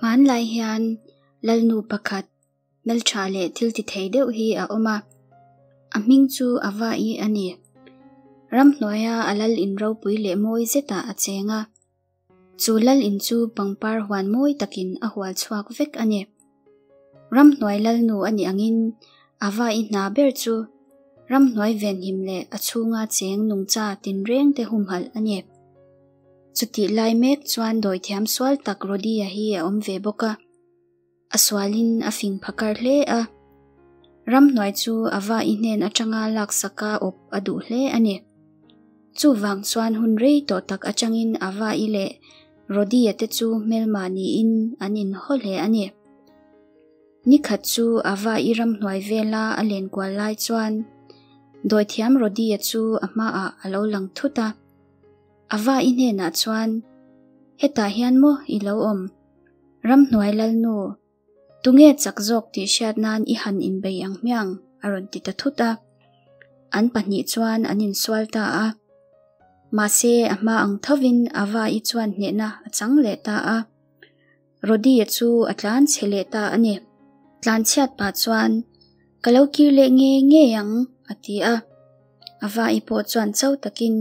Hmanlai hian Lalnu pakhat hmeltha leh thil ti thei deuh hi a awm a, a hming chu Ava-i a ni. Ramhnuaia a lal in ropui leh mawi zetah a cheng a. Chu lal in chu pangpar huan mawi takin a hual chhuak vek a ni. Ramhnuai lalnu a nih angin Ava-i hna ber chu ramhnuai venhim leh a chhunga cheng nungcha tinreng te humhalh a ni. Chutih lai mek chuan dawithiam sual tak Rodi-a hi a awm ve bawk a. A sualin a fing phakar hle a. Ramhnuai chu a va-i hnen atanga laksaka awp a duh hle a ni. Chuvang chuan hun rei tawh tak atangin a va-i leh Rodi-a te chu hmelma niin an inhaw hle a ni. Nikhat chu a va-i ramhnuai vela a lenkual lai chuan dawithiam Rodi-a chu a hmaah a lo lang thut a. A va-i hnenah chuan, Hetah hian maw i lo awm? Ramhnuai Lalnu, tunge chak zawk tih hriat nan i han inbei ang hmiang? a rawn ti ta thut a. An pahnih chuan an insual ta a. Mahse, a hma ang thovin a va-i chuan hnehna a chang leh ta a. Rodi-a chu a tlan chhe leh ta a ni. Tlan chhiat pah chuan, Ka lo kir leh ngei ngei ang, a ti a. A va-i pawh chuan cho takin,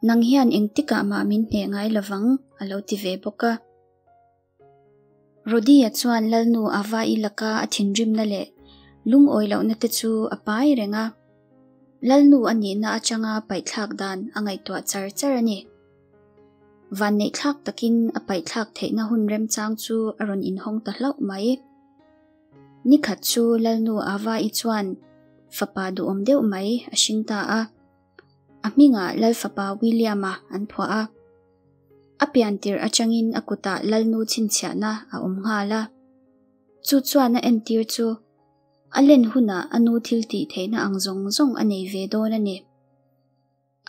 Nang hian engtikah mah min hneh ngai lovang, a lo ti ve bawk a. Rodi-a chuan Lalnu Ava-i laka a thinrimna leh lungawi lohna te chu a pai reng a. Lalnu a nihna atanga paihthlak dan a ngaihtuah char char a ni. Vanneihthlak takin a paihthlak theihna hun remchang chu a rawn inhawng ta hlauh mai. Nikhat chu Lalnu Ava-i chuan fapa duhawm deuh mai a hring ta a. A hmingah Lalfapa William-a an phuah a. A pian tirh atangin a kutah Lalnu chhinchhiahna a awm nghal a. Chu chuan a entir chu a len hunah a nu thil tih theihna ang zawng zawng a nei ve dawn a ni.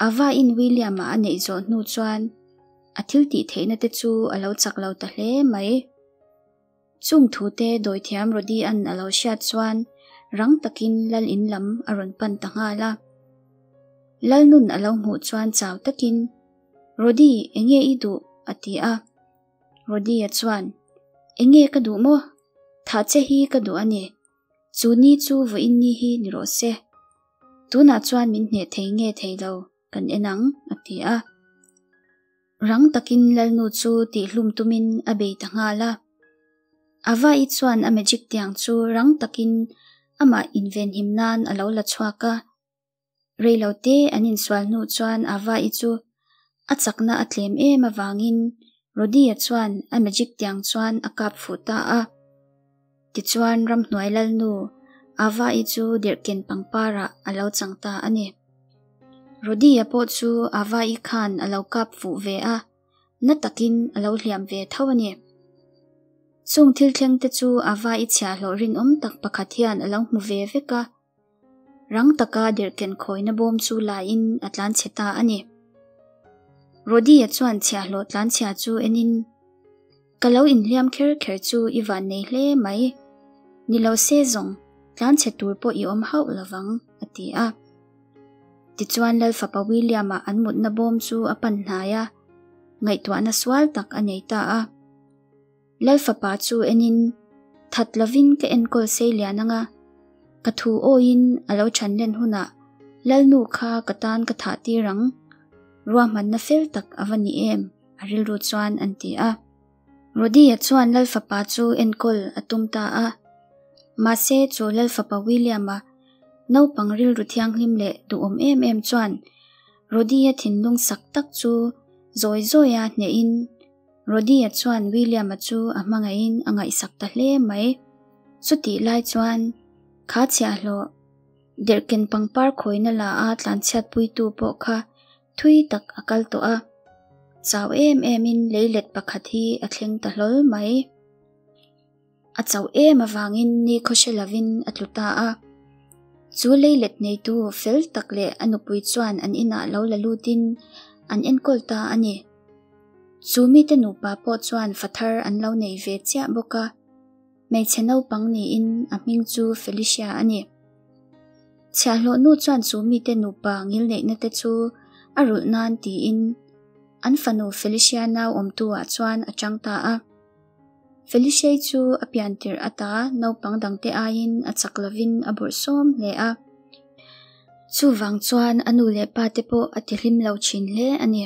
Ava-in William-a a neih zawh hnu chuan a thil tih theihna te chu a lo chak lo ta hle mai. Chung thute dawithiam Rodi-a'n a lo hriat chuan rang takin Lal in lam a rawn pan ta nghal a. Lalnun a lo hmuh chuan chau takin, Rodi, enge i duh? a ti a. Rodi-a chuan, Enge ka duh maw? Thah che hi ka duh a ni. Chu ni chu vawiin ni hi ni rawh se. Tunah chuan min hneh thei nge thei lo, kan en ang, a ti a. Rang takin Lalnu chu tihhlum tumin a bei ta nghal a. Ava-i chuan a magic tiang chu rang takin amah invenhim nan a lo la chhuak a. Reilote an insual hnu chuan Ava-i chu a chakna a tlem em avangin Rodi-a chuan a magic tiang chuan a kap fuh ta a. Tichuan ramhnuai Lalnu Ava-i chu dirhken pangparah a lo chang ta a ni. Rodi-a pawh chu Ava-i khan a lo kap fuh ve a, na takin a lo hliam ve tho a ni. Chung thil thleng te chu Ava-i chhiahhlawh rinawm tak pakhat hian a lo hmu ve vek a, rang taka dirhken khawina bawm chu laiin a tlanchhe ta a ni. Rodi-a chuan chhiahhlawh tlanchhia chu enin, Ka lo inhliam kher kher chu i van nei hle mai. Ni lo se zawng, tlanchhe tur pawh i awm hauh lovang, a ti a. Tichuan Lalfapa William-a an mutna bawm chu a pan hnai a, ngaihtuahna sual tak a nei ta a. Lalfapa chu enin, That lovin ka enkawl sei lian anga, ka thu awiin a lo chhan len hunah Lalnu kha ka tan ka thah tir ang, ruahmanna fel tak a va ni em? a rilru chuan an ti a. Rodi-a chuan Lalfapa chu enkawl a tum ta a. Mahse chu Lalfapa William-a naupang rilru thianghlim leh duhawm em em chuan Rodi-a thinlung sak tak chu zawi zawia hnehin Rodi-a chuan William-a chu a hmangaihin a ngaihsak ta hle mai. Chutih lai chuan kha chhiahhlawh derhken pangpar khawina la a tlanchhiatpuitu pawh kha Thui tak a kal tawh a, chau em emin leilet pakhat hi a thleng ta hlawl mai. A chauh em avangin ni khawhre lovin a tlu ta a. Chu leilet neitu fel tak leh a nupui chuan an inah lo la lutin an enkawl ta a ni. Chu mite nupa pawh chuan fa thar an lo nei ve chiah bawk a. Hmeichhe naupang niin a hming chu Felicia a ni. Chhiahhlawh nu chuan chu mite nupa ngilneihna te chu a rulh nan tiin an fanu Felicia nau awmtu ah chuan a chang ta a. Felicia-i chu a pian tirh ata naupang dangte aiin a chak lovin a bawrhsawm hle a. Chuvang chuan a nu leh pa te pawh a tihlim lo thin hle a ni.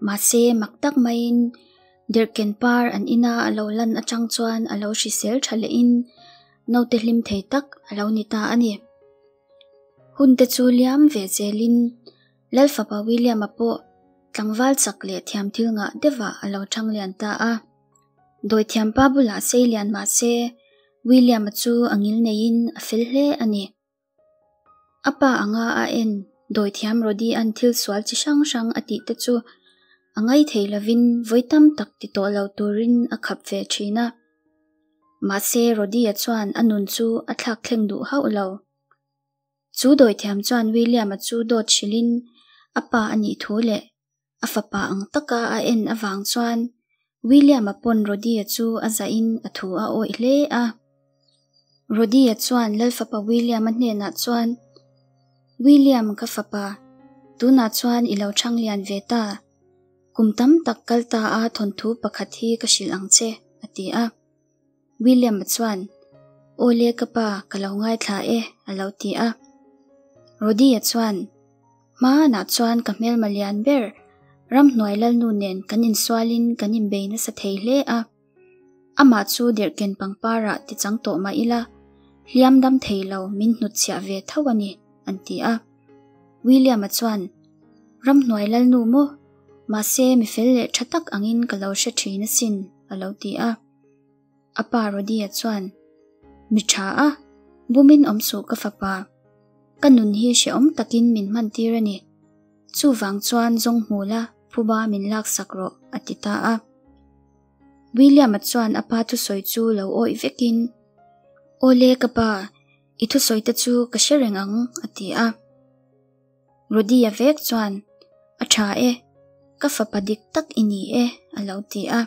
Mahse mak tak maiin derhken par an ina a lo lan atang chuan a lo hrisel tha lehin naute hlim thei tak a lo ni ta a ni. Hun te chu liam ve zelin Lalfapa William-a pawh tlangval chak leh thiam thil ngah deuhah a lo thang lian ta a. Dawithiampa bulah sei lian mah se William-a chu a ngil neiin a fel hle a ni. A pa anga a en dawithiam Rody-a'n thil sual chi hrang hrang a tih te chu a ngai thei lovin vawi tam tak ti tawh lo turin a khap ve thin a. Mahse Rody-a chuan a nun chu a thlak thleng duh hauh lo. Chu dawithiam chuan William-a chu dawt hrilhin a pa a nih thu leh a fapa ang taka a en avang chuan William-a pawn Rody-a chu a zahin a thu a awih hle a. Rody-a chuan Lalfapa William-a hnenah chuan, William ka fapa, tunah chuan i lo chhang lian ve ta. Kum tam tak kal ta a thawnthu pakhat hi ka hrilh ang che, a ti a. William-a chuan, Aw le ka pa, ka lo ngaithla e, a lo ti a. Rody-a chuan, Hmanah chuan ka hmelma lian ber, ramhnuai lalnu nen kan insualin kan inbei nasa thei hle a. Amah chu derhken pangparah ti chang tawh mah ila, hliam dam thei lo min hnutchhiah ve tho a ni, an ti a. William-a chuan, Ramhnuai lalnu maw? Mahse mi fel leh tha tak angin ka lo hre thin asin, a lo ti a. A pa Rody-a chuan, Mi tha a, bumin awm suh ka fapa. Ka nun hi hrehawm takin min hman tir a ni. Chuvang chuan zawng hmu la, phuba min laksak rawh, a ti ta a. William-a chuan a pa thusawi chu lo awih vekin, Awle ka pa, i thusawi te chu ka hre reng ang, a ti a. Rody-a vek chuan, A tha e, ka fapa dik tak i ni e, a lo ti a.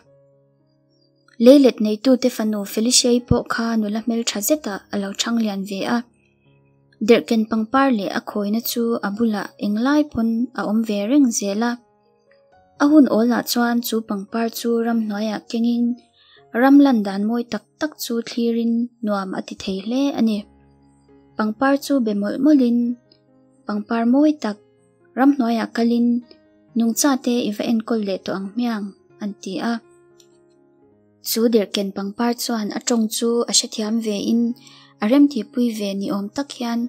Leilet neitute fanu Felicia-i pawh kha nula hmeltha zetah a lo chhang lian ve a. Derhken pangpar leh a khawina chu a bulah englai pawn a awm ve reng zel a. A hun awlah chuan chu pangpar chu ramhnuaiah kengin ram lan dan mawi tak tak chu thlirin nuam a ti thei hle a ni. Pangpar chu be mawlh mawlhin pangpar mawi tak ramhnuaiah kalin nungchate i va enkawl leh tawh ang hmiang an ti a. Chu derhken pangpar chuan a tawng chu a hrethiam vein a remtihpui ve ni awm tak hian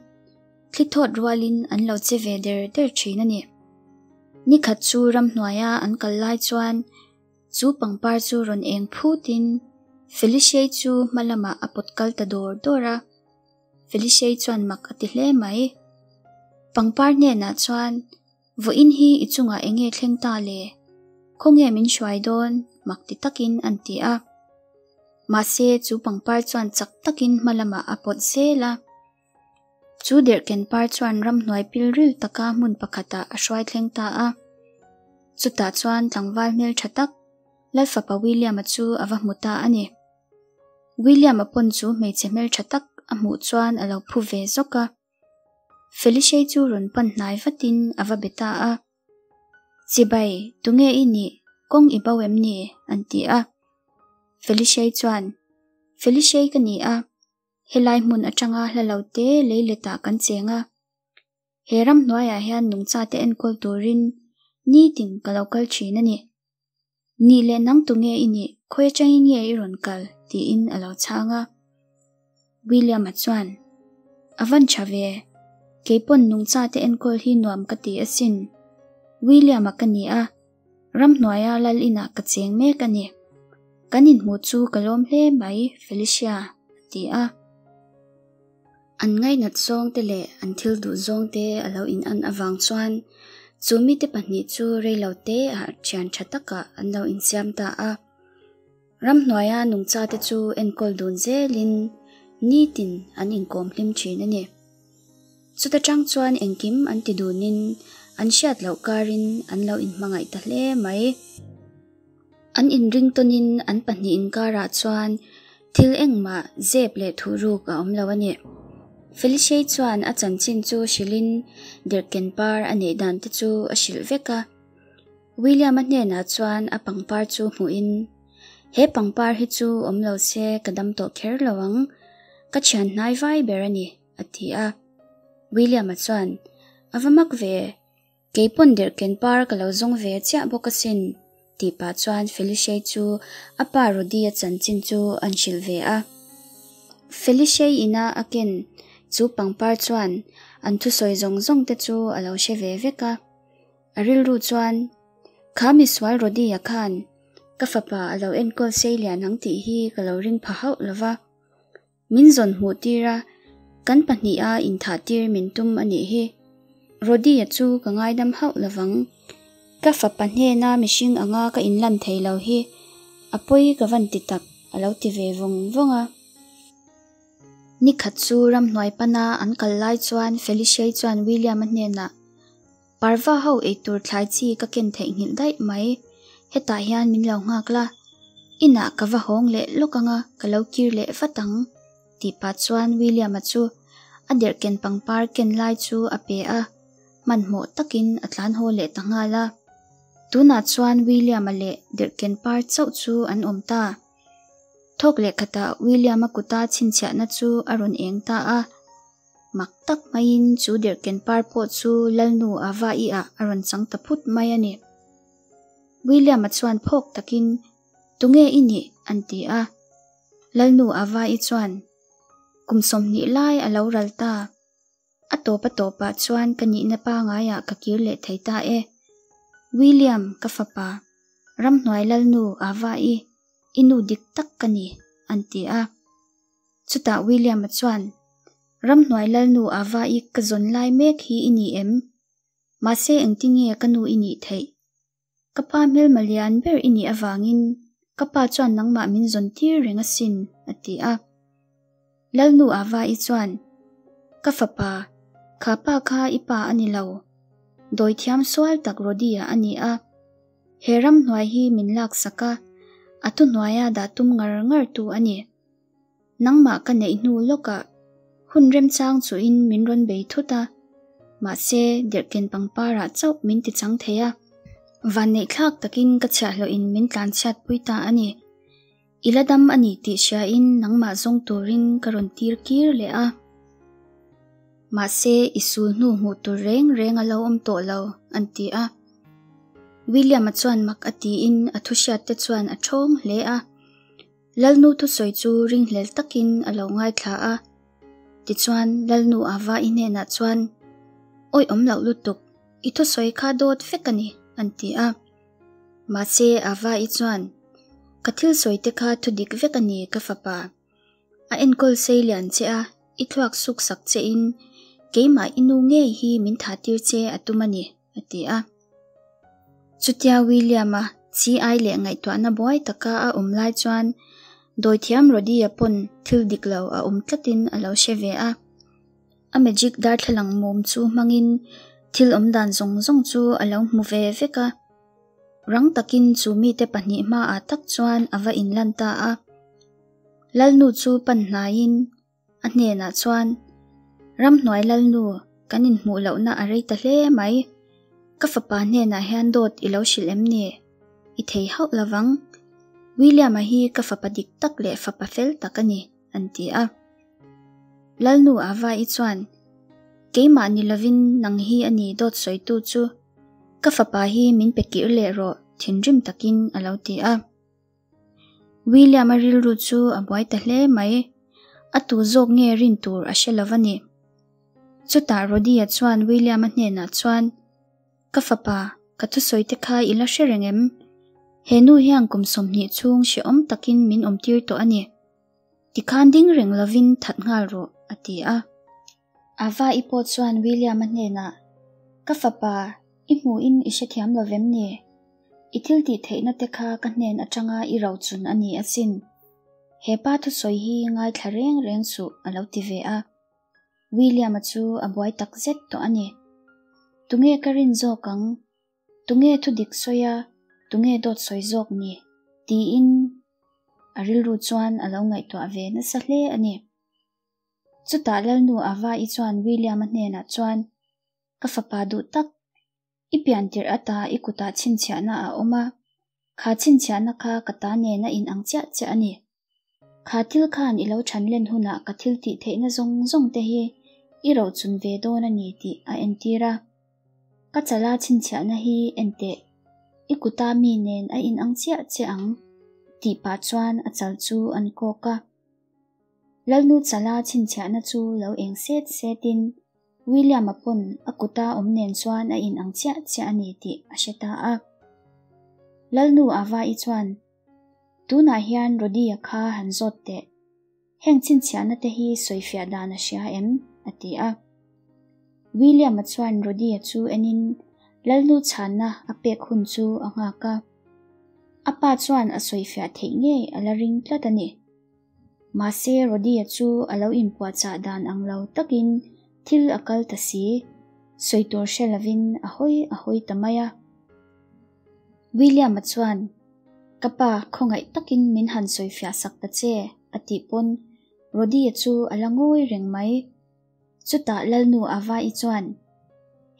Thli thawt rualin an lo che ve der der thin a ni. Nikhat chu ramhnuaia an kal lai chuan chu pangpar chu rawn eng phutin Felicia-i chu hma lamah a pawt kal ta dawr dawr a. Felicia-i chuan mak a ti hle mai. Pangpar hnenah chuan Vawiin hi i chungah eng nge thleng ta le? Khawnge min hruai dawn? mak ti takin an ti a. Mahse chu pangpar chuan chak takin hma lamah a pawt zel a. Chu derhken par chuan ramhnuai pilril taka hmun pakhatah a hruai thleng ta a. Chutah chuan tlangval hmeltha tak, Lalfapa William-a chu a va hmu ta a ni. William-a pawn chu hmeichhe hmeltha tak a hmuh chuan a lo phu ve zawk a. Felicia-i chu rawn pan hnai vatin a va be ta a. Chibai, tunge i nih? Kawng i bo em ni? an ti a. Felicia-i chuan, Felicia-i ka ni a. Helai hmun atanga hla lo te leiletah kan cheng a. He ramhnuaiah hian nungchate enkawl turin nitin ka lo kal thin a ni. Nih leh nang tunge i nih, khawi atangin nge i rawn kal? tiin a lo chhang a. William-a chuan, A van tha ve, keipawn nungchate enkawl hi nuam ka ti asin. William-a ka ni a. Ramhnuaia lal inah ka cheng mek a ni. Kan inhmuh chu ka lawm hle mai, Felicia, a ti a. An ngainat zawngte leh an thil duh zawngte a lo inan avang chuan chu mite pahnih chu reilo teah thian tha takah an lo insiam ta a. Ramhnuaia nungchate chu enkawl dun zelin nitin an inkawm hlim thin a ni. Chuta tang chuan engkim an ti dunin an hriat loh karin an lo inhmangaih ta hle mai. An inring tawnin an pahnih inkarah chuan thil engmah zep leh thuhruk a awm lo a ni. Felicia chuan a chanchin chu hrilhin derhken par a neih dan te chu a hrilh vek a. William-a hnenah chuan a pangpar chu hmuhin, He pangpar hi chu awm lo se ka dam tawh kher lo ang, ka thian hnai vai ber a ni, a ti a. William-a chuan, A va mak ve, kei pawn derhken par ka lo zawng ve chiah bawk asin, tih pah chuan Felicia-i chu a pa Rody-a chanchin chu an hrilh ve a. Felicia-i ina a ken chu pangpar chuan an thusawi zawng zawng te chu a lo hre ve vek a. A rilru chuan, Kha misual Rody-a khan ka fapa a lo enkawl sei lian ang tih hi ka lo ring pha hauh lo va. Min zawn hmuh tir a, kan pahniha inthah tir min tum a nih hi. Rody-a chu ka ngaidam hauh lo vang. Ka fapa hnena mihring anga ka inlan thei lo hi a pawi ka van ti tak a lo ti ve vawng vawng a. Ni khat chu ramhnuai pana an kal lai chuan Felicia-i chuan William-a hnenah, Parva ho eitur thlai chi ka ken theihnghilh daih mai, hetah hian min lo nghak la, inah ka va hawng leh lawk anga ka lo kir leh vat ang, tih pah chuan William-a chu a derhken pangpar ken lai chu a pe a, hmanhmawh takin a tlan haw leh ta nghal a. Tunah chuan William-a leh derhken par chauh chu an awm ta. Thawk leh khatah William-a kuta chhinchhiahna chu a rawn eng ta a. Mak tak maiin chu derhken par pawh chu Lalnu Ava-i ah a rawn chang ta phut mai a ni. William-a chuan phawk takin, Tunge i nih? an ti a. Lalnu Ava-i chuan, Kum 20 lai a lo ral ta. A tawp a tawpah chuan ka nihna pangaiah ka kir leh thei ta e. William, ka fapa, ramhnuai Lalnu Ava-i, i nu dik tak ka ni, an ti a. Chutah William-a chuan, Ramhnuai Lalnu Ava-i ka zawn lai mek hi i ni em? Mahse engtinge ka nu i nih theih? Ka pa hmelma lian ber i nih avangin ka pa chuan nangmah min zawn tir reng asin, a ti a. Lalnu Ava-i chuan, Ka fapa, kha pa kha i pa a ni lo. Dawithiam sual tak Rody-a a ni a. He ramhnuai hi min laksak a, a thuhnuaia dah tum ngar ngar tu a ni. Nangmah ka neih hnu lawkah hun remchang chuhin min rawn bei thut a, mahse derhken pangparah chauh min ti chang thei a. Vanneihthlak takin ka chhiahhlawhin min tlanchhiatpui ta a ni. I la dam a ni tih hriain nangmah zawng turin ka rawn tir kir leh a. Mahse i sul hnu hmuh tur reng reng a lo awm tawh lo, an ti a. William-a chuan mak a tiin a thuhriatte chuan a ṭhawng hle a. Lalnu thusawi chu ringhlel takin a lo ngaithla a. Tichuan, Lalnu Ava-i hnenah chuan, Awi awm loh lutuk, i thusawi kha dawt vek a ni, an ti a. Mahse, Ava-i chuan, Ka thil sawi te kha thu dik vek a ni, ka fapa. A enkawl sei lian che a, i thluak suk sak che in, keimah i nu ngei hi min tha tir che a tum a ni, a ti a. Chutia William-a chi ai leh ngaihtuahna buai taka a awm lai chuan dawithiam Rody-a pawn thil dik lo a awm tlatin a lo hre ve a. A magic darthlalang mum chu hmangin thil awmdan zawng zawng chu a lo hmu ve vek a. Rang takin chu mite pahnih hmaah tak chuan a va inlan ta a. Lalnu chu pan hnaiin A hnenah chuan, Ramhnuai Lalnu, kan inhmuh lohna a rei ta hle mai. Ka fapa hnenah hian dawt i lo hrilh em ni? I thei hauh lovang. William-a hi ka fapa dik tak leh fapa fel tak a ni, an ti a. Lalnu Ava-i chuan, Keimah ni lovin nang hi a ni dawt sawitu chu. Ka fapa hi min pe kir leh rawh, thinrim takin a lo ti a. William-a rilru chu a buai ta hle mai. A tu zawk nge rin tur a hre lo a ni. Chutah Rody-a chuan William-a hnenah chuan, Ka fapa, ka thusawi te kha i la hre reng em? He nu hian kum 20 chhung hrehawm takin min awmtir tawh a ni. Tikhan ding reng lovin that nghal rawh, a ti a. Ava-i pawh chuan William-a hnenah, Ka fapa, i hmuhin i hrethiam lo vem ni? I thil tih theihna te kha ka hnen atanga i rochun a ni asin. He pa thusawi hi ngaithla reng reng suh, a lo ti ve a. William-a chu a buai tak zet tawh a ni. Tunge ka rin zawk ang? Tunge thu dik sawi a, tunge dawt sawi zawk ni? tiin a rilru chuan a lo ngaihtuah ve nasa hle a ni. Chutah Lalnu Ava-i chuan William-a hnenah chuan, Ka fapa duh tak, i pian tirh ata i kutah chhinchhiahna a awm a. Kha chhinchhiahna kha ka ta nen a inang chiah chiah a ni. Kha thil khan i lo chhan len hunah ka thil tih theihna zawng zawng te hi i rochun ve dawn a ni tih a entir a. Ka chala chhinchhiahna hi en teh, i kuta mi nen a inang chiah chiah ang tih pah chuan a chal chu an kawk a. Lalnu chala chhinchhiahna chu lo eng set setin William-a pawn a kuta awm nen chuan a inang chiah chiah a ni tih a hre ta a. Lalnu Ava-i chuan, Tunah hian Rody-a kha han zawt teh. Heng chhinchhiahna te hi sawifiah dan a hria em? a ti a. William-a chuan Rody-a chu enin Lalnu chhanna a pek hun chu a nghak a. A pa chuan a sawifiah theih ngei a la ring tlat a ni. Mahse Rody-a chu a lo inpuahchah dan ang lo takin thil a kal ta si, sawi tur hre lovin a hawi a hawi ta mai a. William-a chuan, Ka pa, khawngaih takin min han sawifiah sak ta che, a tih pawn Rody-a chu a la ngawi reng mai. Chutah Lalnu Ava-i chuan,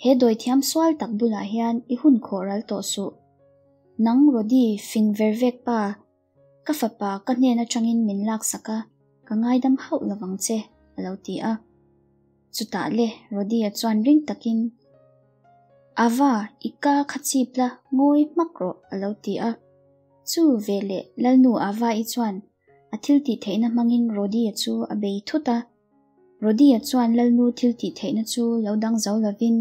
He dawithiam sual tak bulah hian i hun khawh ral tawh suh. Nang Rody fing ver vek pa, Ka fapa ka hnen atangin min laksak a, ka ngaidam hauh lovang che, a lo ti a. Chutah le Rody-a chuan ring takin, Ava, i ka kha chip la, ngawi hmak rawh, a lo ti a. Chu veleh Lalnu Ava-i chuan a thil tih theihna hmangin Rody-a chu a bei thut a. Rody-a chuan Lalnu thil tih theihna chu lo dang zo lovin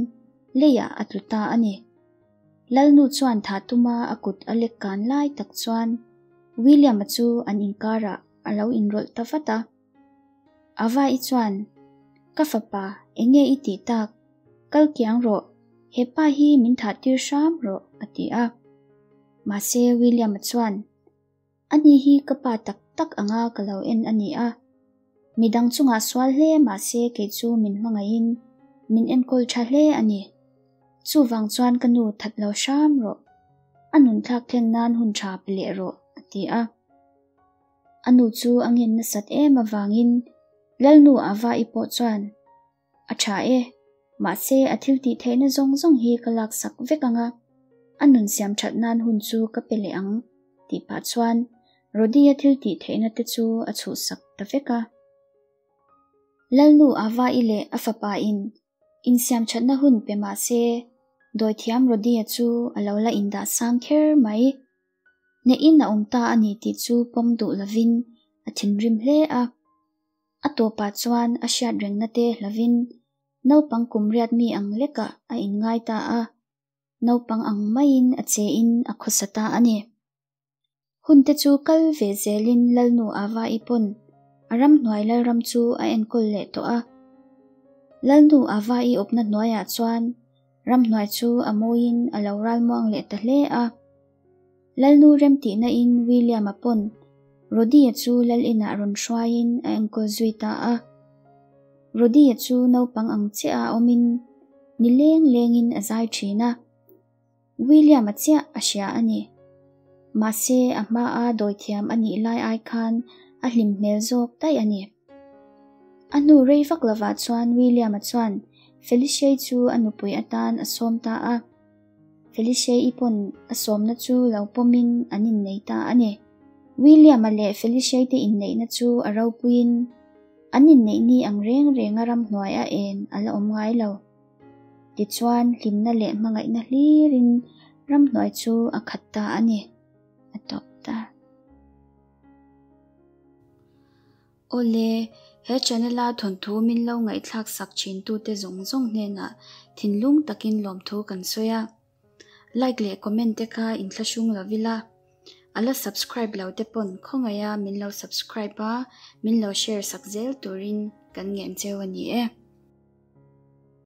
leiah a tlu ta a ni. Lalnu chuan thah tuma a kut a lek kan lai tak chuan William-a chu an inkarah a lo inrawlh ta vat a. Ava-i chuan, Ka fapa, eng nge i tih tak? Kal kiang rawh, he pa hi min thah tir hram rawh, a ti a. Mahse William-a chuan, Ani hi ka pa tak tak anga ka lo en a ni a. Midang chungah sual hle mahse kei chu min hmangaihin min enkawl tha hle a ni. Chuvang chuan ka nu that lo hram rawh. A nun thlak thlen nan hun tha pe leh rawh, a ti a. A nu chu a ngen nasat em avangin Lalnu Ava-i pawh chuan, A tha e, mahse a thil tih theihna zawng zawng hi ka laksak vek ang a, a nun siam that nan hun chu ka pe leh ang, tih pah chuan Rody-a thil tih theihna te chu a chhuhsak ta vek a. Lalnu Ava-i leh a fapa in insiam thatna hun pe mahse dawithiam Rody-a chu a lo la indah sang kher mai. Hnehin a awm ta a ni tih chu pawm duh lovin a thinrim hle a. A tawpah chuan a hriat rengna te hlavin naupang kum riat mi ang lekah a inngai ta a, naupang ang maiin a chein a khawsa ta a ni. Hunte chu kal ve zelin Lalnu Ava-i pawn a ramhnuai Lalram chu a enkawl leh tawh a. Lalnu Ava-i awpna hnuaiah chuan ramhnuai chu a mawiin a lo ralmuang leh ta hle a. Lalnu remtihna in William-a pawn Rody-a chu lal inah rawn hruaiin a enkawl zui ta a. Rody-a chu naupang ang chiah a awmin ni leng lengin a zai thin a. William-a chiah a hria a ni. Mahse a hmaa dawithiam a nih lai ai khan a hlim hmel zawk daih a ni. A hnu rei vak lovah chuan William-a chuan Felicia-i chu a nupui atan a sawm ta a. Felicia-i pawn a sawmna chu lo pawmin an innei ta a ni. William-a leh Felicia-i te inneihna chu a ropuiin an inneih ni ang reng renga ramhnuai a en a la awm ngai lo. Tichuan hlimna leh hmangaihna hlirin ramhnuai chu a khat ta a ni, a tawp ta. Awle, he channel-a thawnthu min lo ngaihthlak sak thintute zawng zawng hnenah thinlung takin lawmthu kan sawi a. Like leh comment te kha inthlahrung lo ila, a la subscribe lo te pawn khawngaiha min lo subscribe a, min lo share sak zel turin kan ngen cheu a ni e.